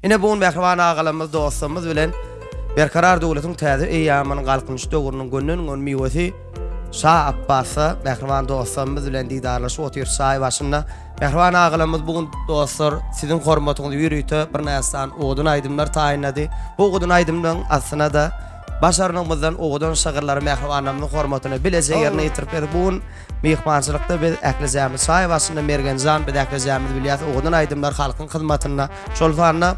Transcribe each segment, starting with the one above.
Ine bu gün mähriban agalarymyz, dostlarymyz bilen Berkarar döwletiň täze eýýamynyň Galkynyş döwrüniň gönden-gön miwesi Şa Apbasda mähriban dostlarymyz bilen didarlaşyp otyrys çaý başynda. Mähriban agalarymyz bu gün dostlar siziň hormatyňyza ýörite birnäçe sany owadan aýdymlar taýynlady. Bu owadan aýdymlaryň astyna-da başarnygymyzdan owadan şygyrlary mähribanlarymyzyň hormatyna bileje ýerine ýetirip berdik. Bu gün myhmançylykda biz ählijämiz çaý başynda Mergenjan biz ählijämiz bilýäs owadan aýdymlar halkyň hyzmatynda. Şol sanda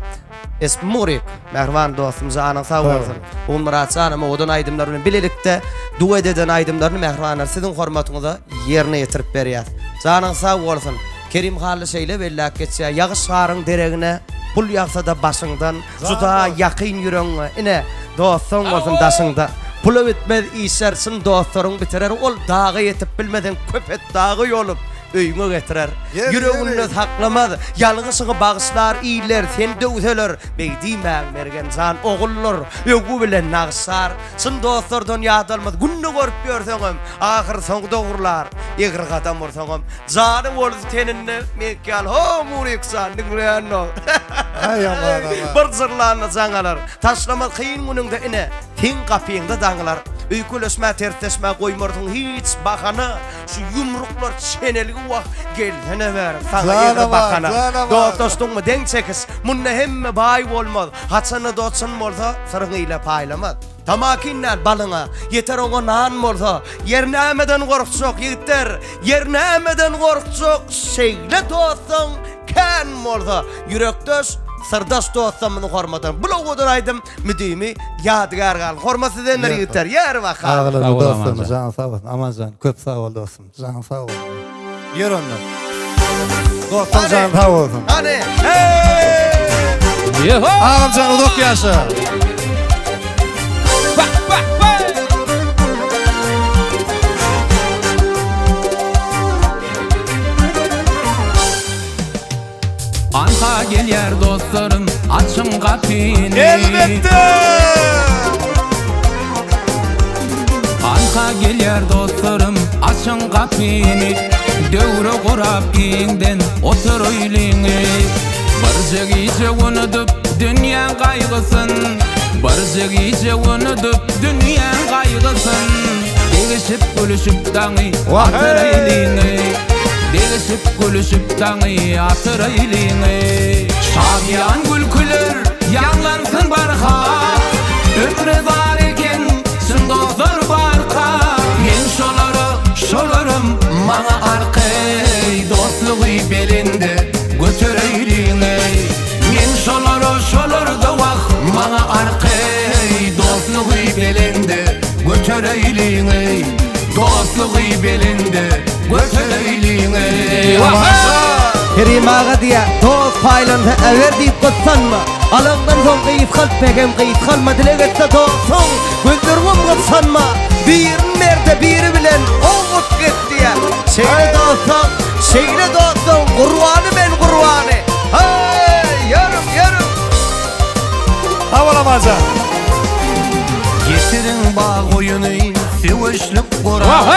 Esp Murik, mähriban dostum janyň sag bolsun. Bu gün Myrat janam owadan aýdymlar bilen bilelikde duet eden aýdymlaryny mähribanlar siziň hormatyňyza ýerine ýetirip berýäs. Janyň sag bolsun. Kerim Hally şeýle belläp geçýär, Ýagyş garyň deregine pul ýagsa-da başyňdan, juda ýakyn ýüregiňe, ine, dostuň bolsun daşyňda. Pula bitmez işler çyn dostlaryň bitirer, ol daga ýetip bilmeseň köpet dagy ýolup, öýüňe getirer. Ýüreginde saklamaz, ýalňyşyňy bagyşlar, iller seni döwseler, beý diýmäň Mergen jan, oguldyr, öwgi bilen nagyşlar. Çyn dostlardan ýadalmaz, günde görüp ýörseňem, ahyr soňy dogrular, egri gadam ursaňam, jany bolsa teninde, meňki ýaly, ho, Murik jan, diňleýänok. Bir jyrlanda jaň alar, taşlamaz kyn günüňde, ine, seň gapyňda daňylar. Öýkeleşmä, tersleşmä goýmarsyň hiç bahana. Şu ýumruklar çenelgi wah gelsene bäri saňa egri bakana. Dostlaşdyňmy deň çekiş munda hemme baý bolmaz haçanda dost çyn bolsa syryňy ile paýlamaz. Tamakin däl balyňa ýeter oňa nan bolsa ýer nämeden gorkjak ýigitler ýer nämeden gorkjak şeýle dostuň kän bolsa ýürekdeş syrdaş dostam muny hormatan bul owadan aýdym müdimi ýadygär galyn. Hormat sizenler ýigitler. Ýer bakalym. Agalarym dostlarym janyň sag bolsun. Amanjan köp sag bol dostum. Janyň sag bolsun. Ýör onda. Dostum janyň sag bolsun. Hany. Hey! Agamjan uzak ýaşa. Bak bak bak. Anha gelýär dostlarym, açyň gapyny. Elbetde! Anha gelýär dostlarym, açyň gapyny. Döwre gurap giňden oturaýlyň. Birje gije unudyp dünýäň gaýgysyn, Birje gije unudyp dünýäň gaýgysyn. Degişip gülüşip daňy atyraýlyň. Degişip gülüşip daňy atyraýlyň. Şadyýan gülküler ýaňlansyn barha, Ömre zar eken çyn dostlar barka. Men şolara, şolaram maňa arkaý, Dostlugy belende götereýliň. Men şolara, şolar-da wah maňa arkaý, Dostlugy belende Götereýliň-eý, dostlugy belende götereýliň-eý. Kerim aga diýýär, dost paýlansa äber diýip gyssanma. Alaňdan soň gysgalt pegem gysgalma dileg etse dostuň gözleriňem gyssanma. Birini berde biri bilen oňňut git diýýär. Şeýle dostlaň, şeýle dostlaň gurbany men gurbany. Heý, ýörüň, ýörüň. Sag bol Amanjan. Getiriň bag oýuny, söweşlik gural.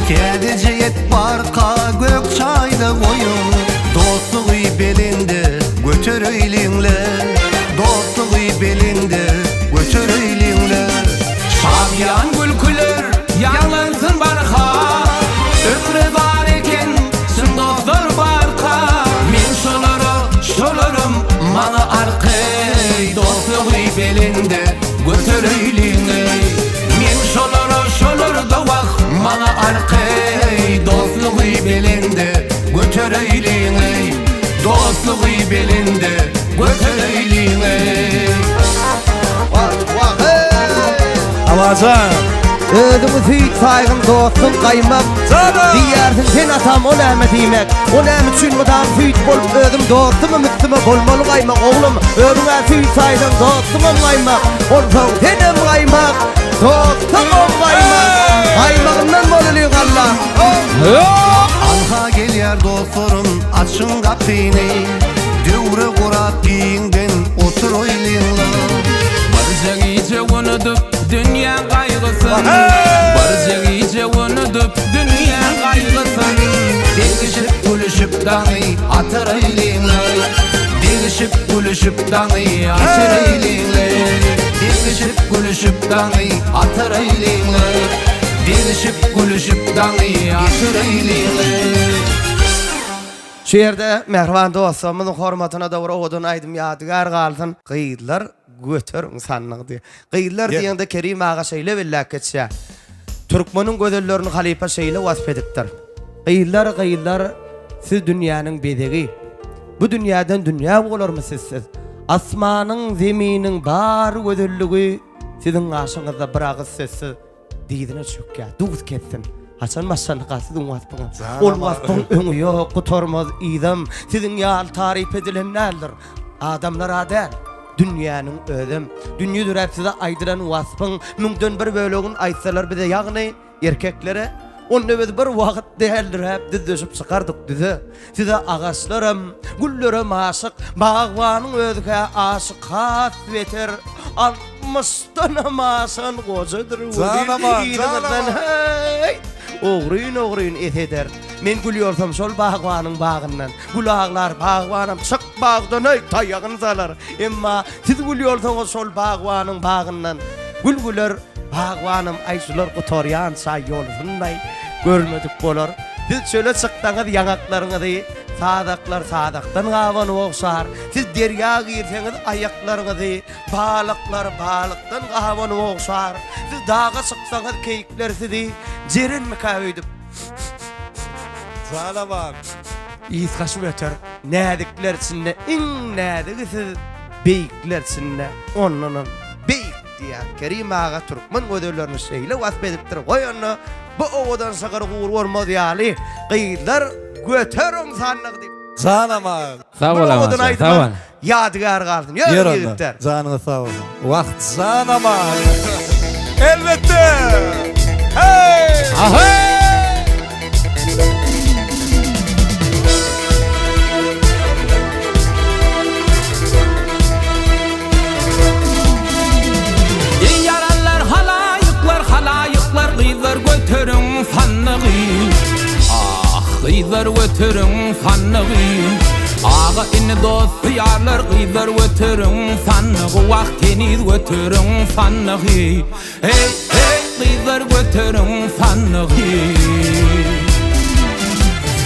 Täzeje et barka gök çaýda goýuň. Dostlugy belende götereýliňle. Dostlugy belende götereýliňle. Şadyýan gülküler ýaňlansyn barha. Ömre bar eken çyn dostlar barka. Men şolara, şolaram maňa arkaý. Dostlugy belende götereýliň-eý. Men şolara, şolar-da wah maňa arkaý. Dostlugy belende götereýliň-eý. Dostlugy belende götereýliň-eý. Wah, wah, hey! Amanjan. Özüňi süýt saýgyn dostum gaýmak Diýýärsiň sen atam o näme diýmek O näme üçin mydam süýt bolup özüm dostumym üstüme bolmaly gaýmak Oglum özüň-ä süýt saýsaň dostuňam gaýmak Onsoň senem gaýmak dostuňam gaýmak Gaýmagyndan bolalyň Allah Anha gelýär dostlarym açyň gapyny Döwre gurap giňden oturaýlyňla. Birje gije unudyp dünýäň gaýgysyn Birje gije unudyp dünýäň gaýgysyn Degişip gülüşip daňy atyraýlyňla. Degişip gülüşip daňy geçireýliňle Degişip gülüşip daňy atyraýlyňle Degişip gülüşip daňy geçireýliňle. Şu ýerde mähriban dostlarymyzyň hormatyna dogry owadan aýdym ýadygär galsyn. Gyzlar göteriň sandygy diýýär. Gyzlar diýende Kerim aga şeýle belläp geçýär. Türkmeniň gözellerini halypa şeýle wasp edipdir. Gyzlar, gyzlar, siz dünýäniň bezegi. Bu dünýäden dünýä bolarmy sizsiz? Asmanyň, zeminiň bar gözelligi siziň gaşyňyzda bir agyz sözsüz. Dyzyna çökýär, duz kessin. Haçan başlandyka siziň waspyňyz? Ol waspyň öňi ýok, gutarmaz yzam. Siziň ýaly taryp edilen däldir. Adamlar-a däl, dünýäniň özem. Dünýe döräp size aýdylan waspyň müňden bir bölegini aýtsalar bize, ýagny erkeklere, onda biz bir wagt däldiräp düzleşip çykardyk düze. Size agaçlaram, güllerem aşyk, bagbanyň özi-hä aşyk has beter. Altmyşdanam aşan gojadyr Jan aman, welin, jan yzyňyzdan aman. heý, ogryn-ogryn eseder. Men gül ýolsam şol bagbanyň bagyndan, gül aglar, bagbanam çyk bagdan-eý, taýagyny salar. Emma siz gül ýolsaňyz şol bagbanyň bagyndan, gül güler, bagbanam aý şular gutarýança ýolsun-daý, görmedik bolar. Siz çöle çyksaňyz ýaňaklaryňyzy sazaklar sazakdan gabanyp ogşar. Siz derýa girseňiz aýaklaryňyzy balyklar balykdan gabanyp ogşar. Siz daga çyksaňyz keýikler sizi jerenmikä öýdüp. Janaman. Ysgaşyp öter. Näzikler içinde iň näzigi siz, beýikler içinde ondanam beýik diýýär. Kerim aga türkmen gözellerini şeýle wasp edipdir, goý onda bu owadan şygyr gury bolmaz ýaly, gyzlar göteriň sandygy diýip. Janaman. Sag Bu bol owadan Amanjan, sag aýdymam bol. ýadygär galsyn. Ýör Ýör onda. ýigitler. Janyňyz sag bolsun. Wah janaman. Elbetde. Hey! Ahey! Eý ýaranlar halaýyklar halaýyklar gyzlar göteriň sandygy Ah gyzlar göteriň sandygy Aga ini dosty ýarlar gyzlar göteriň sandygy Wah heniz göteriň sandygy Heý heý gyzlar göteriň sandygy.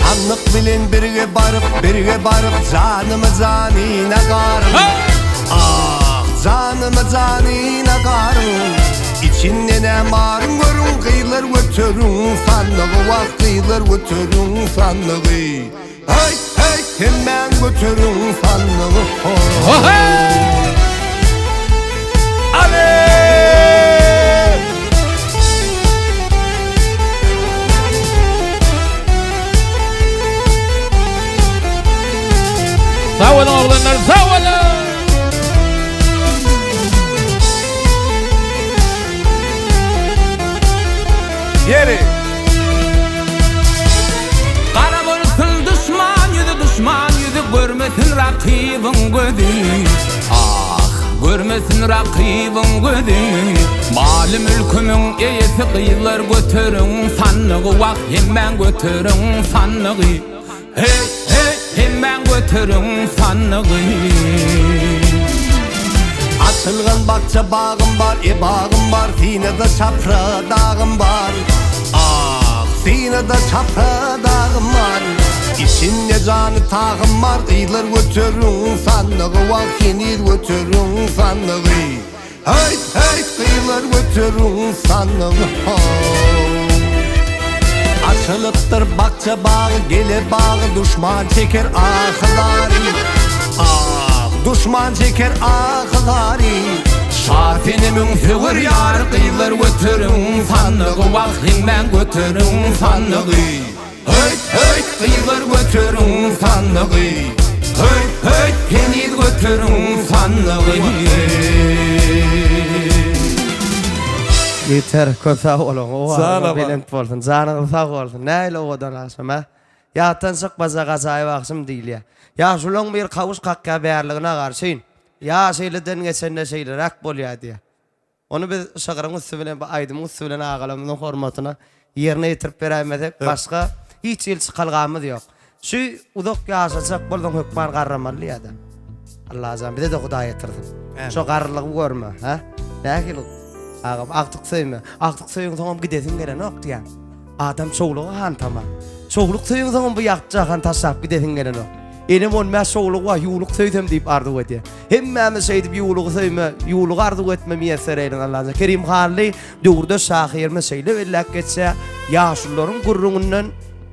Sandyk bilen birge baryp birge baryp janymy janyna garyň Ah janymy janyna garyň Içinde näme baryn görüň gyzlar göteriň sandygy wah gyzlar göteriň sandygy Heý heý hemmäň göteriň sandygy ho. Sag boluň oglanlar, sag boluň! Ýeri. Gara bolsun duşman ýüzi, duşman ýüzi görmesin rakybyň gözi. Ah, görmesin rakybyň gözi. Maly-mülkümiň eýesi gyzlar göteriň sandygy, wah, hemmäň göteriň sandygy. Heý, heý, hemmäň göteriň sandygy. Açylgan bakja bagym bar, e bagym bar, Synada çapra dagym bar. Ah, synada çapra dagym bar. Içinde jany tagym bar, Gyzlar göteriň sandygy, Wah, heniz göteriň sandygy. Heýt, heýt, gyzlar göteriň sandygy, how. Açylypdyr bakja bagy, gele bagy, Duşman çeker ahy-zary. Ah, duşman çeker ahy-zary. Şa senemiň söwer ýary, gyzlar göteriň sandygy, Wah, hemmäň göteriň sandygy. Höýt, höýt, gyzlar göteriň sandygy. Höýt, höýt, heniz göteriň sandygy. Ýeter, köp sag boluň, owazyňyz Sag belent bolsun, janyňyz sag bolsun. Nähili owadan agşam, a? Ýatdan çykmajak ajaýyp agşam diýilýär. Ýaşulaň biri kawuş kakýar bärligine garşyn. Ýaş eliden geçende şeýleräk bolýar diýýär. Ony biz şygryň üsti bilen, bu aýdymyň üsti bilen agalarymyzyň hormatyna ýerine ýetirip beräýmesek, başga hiç hili çykalgamyz ýok. Şu uzak ýaşajak bolsaň hökman garramaly diýýär-de. Allajan bize-de Hudaý ýetirsin. Şo garrylygy görme, hä? Nähili agam, agtyk söýme. Agtyk söýeňsoňam gidesiň gelenok diýýän. Adam çowlugy hantama. Çowluk söýeňsoňam bu ýagty jahany taşlap gidesiň gelenok. Enem on bäş çowlugy bar, ýuwluk söýsem diýip arzuw edýär. Hemmämiz şeýdip ýuwlugy söýme, ýuwlugy arzuw etme miýesser eýlesin Allajan. Kerim Hally döwürdeş şahyrymyz şeýle belläp geçýär, Ýaşulularyň gürrüňinden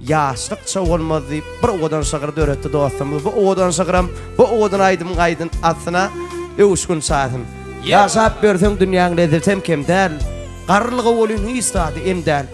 Ýaşlykça bolmaz diýip bir owadan şygyr döretdi dostumyz. Bu owadan şygyram bu owadan aýdymyň aýdyn astyna öwüşgin çaýsyn. Ýaşap ýörseň dünýäň lezzetem kem däl, Garrylyga welin hiç zady em däl.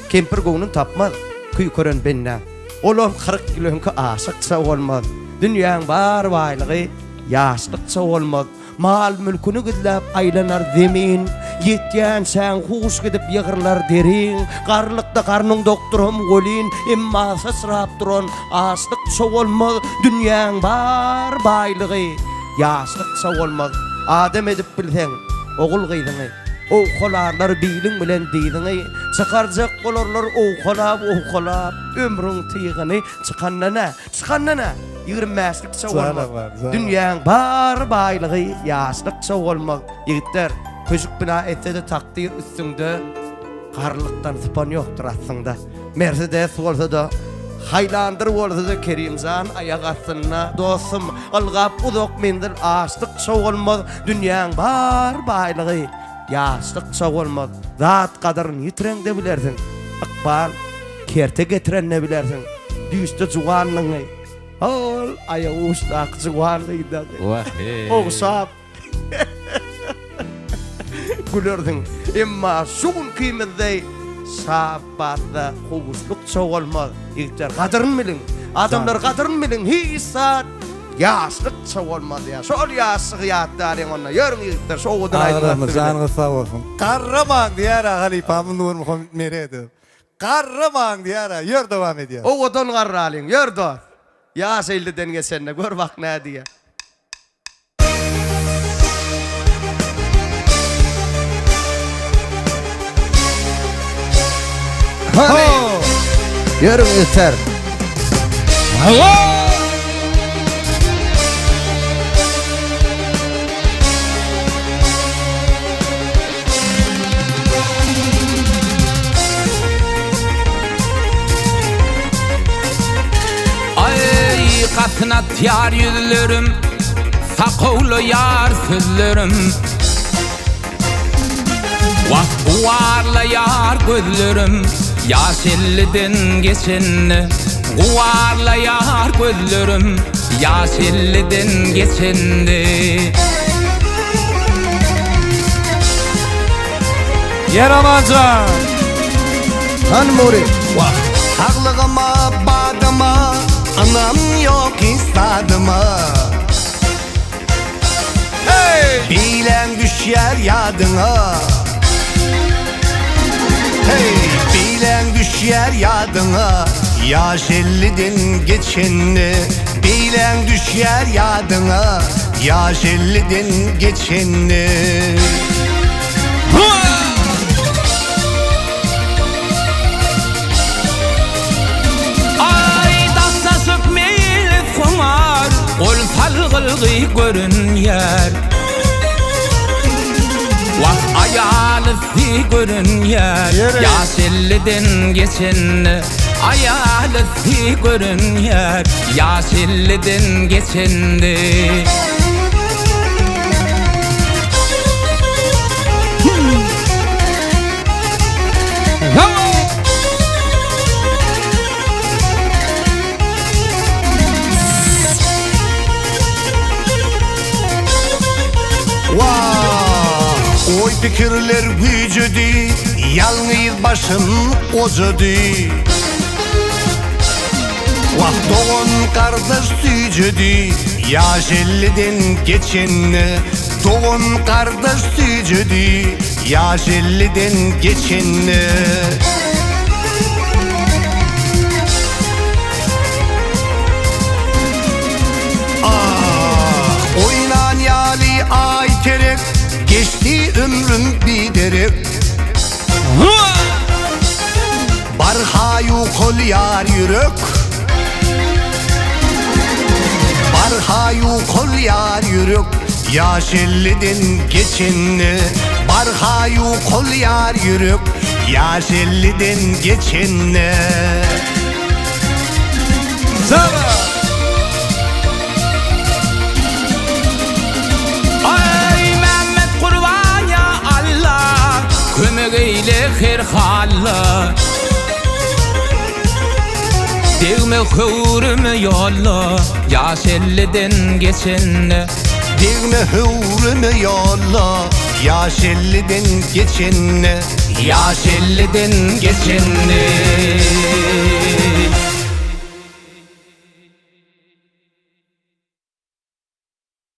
Kempir göwnün tapmaz küýkeren bendäň, Olam 40 ýyl öňki aşykça bolmaz. Dünýäň bar baýlygy ýaşlykça bolmaz. Mal-mülküni gizläp aýlanar zemin, Ýetýänçäň huş gidip ýygrylar deriň. Garlykda garnyň dokduram welin, Emma syçrap duran açlykça bolmaz. Dünýäň bar baýlygy ýaşlykça bolmaz. Adam edip bilseň ogul-gyzyňy, Owkalarlar biliň bilen dyzyňy. Çykarjak bolarlar owkalap-owkalap ömrüň tygyny. Çykanda nä? Çykanda nä? 20 bäşlikçe bolmaz. Dünýäň bar baýlygy ýaşlykça bolmaz. Ýigitler, köşük bina etse-de takdyr üstüňde, garrylykdan sypan ýokdur aslyňda. Mersedes bolsa-da, Haýlandyr bolsa-da Kerimjan aýak astynda. Dostum, ylgap uzak menzil aşdykça bolmaz. Dünýäň bar baýlygy ýaşlykça bolmaz. Zat gadyryny ýitireňde bilersiň. Ykbal Kerte getirende bilersiň. Düýşde juwanlygyňy. Hol aýaguçdaky juwanlygyňy. Wah-eý. Ogşap gülersiň. Emma şu günkimizdeý Şaapbasda kowuşlykça bolmaz. Ýigitler, gadyryny biliň. Adamlar, gadyryny biliň. Hiç zat ýaşlykça bolmaz ýa. Şol ýaşlygy ýatlalyň onda. Ýörüň ýigitler, şu owadan aýdymyň asty bilen. Agalarymyz janyňyz sag bolsun. Garramaň diýer-ä halypamyz Nurmuhammet Meredow. Garramaň diýýär-ä, ýör dowam edýär. Owadan garralyň, ýör dost. Ýaş elliden geçende, gör bak nä diýýär. Hany! Ýörüň ýeter. Hawa! Aý, gasyn atýar ýüzlerim, Sakawlaýar sözlerim. Wah, guwarlaýar gözlerim, Ýaş elliden geçende. Guwarlaýar gözlerim, Ýaş elliden geçende. Ýer Amanjan! Hany Mury? Wah, saglygyma, badyma, Ynam ýok hiç zadyma. Hey! Bileň düşýär ýadyňa. Hey! Bileň düşýär ýadyňa, Ýaş elliden geçende. Bileň düşýär ýadyňa, Ýaş elliden geçende. Aý daşlaşyp meýlis humar, Gol salgylgy görünýär. Wah aýalysy görünýär, Ýaş elliden geçende. Aýalysy görünýär, Ýaş elliden geçende. Wah, oý-pikirler güýjedi, Ýalňyz başym gojady. Wah, dogan-gardaş süýjedi, Ýaş elliden geçende. Dogan-gardaş süýjedi, Ýaş elliden geçende. Ah, oýnan ýaly aý terek, Geçdi ömrüm biderek. Barha ýukalýar ýürek. Barha ýukalýar ýürek Ýaş elliden geçende Barha ýukalýar ýürek Ýaş elliden geçende. Aý Mämmet Gurban ýa Alla Kömek eýle her halla Degme höwrüme ýolla Ýaş elliden geçende Degme höwrüme ýolla Ýaş elliden geçende Ýaş elliden geçende.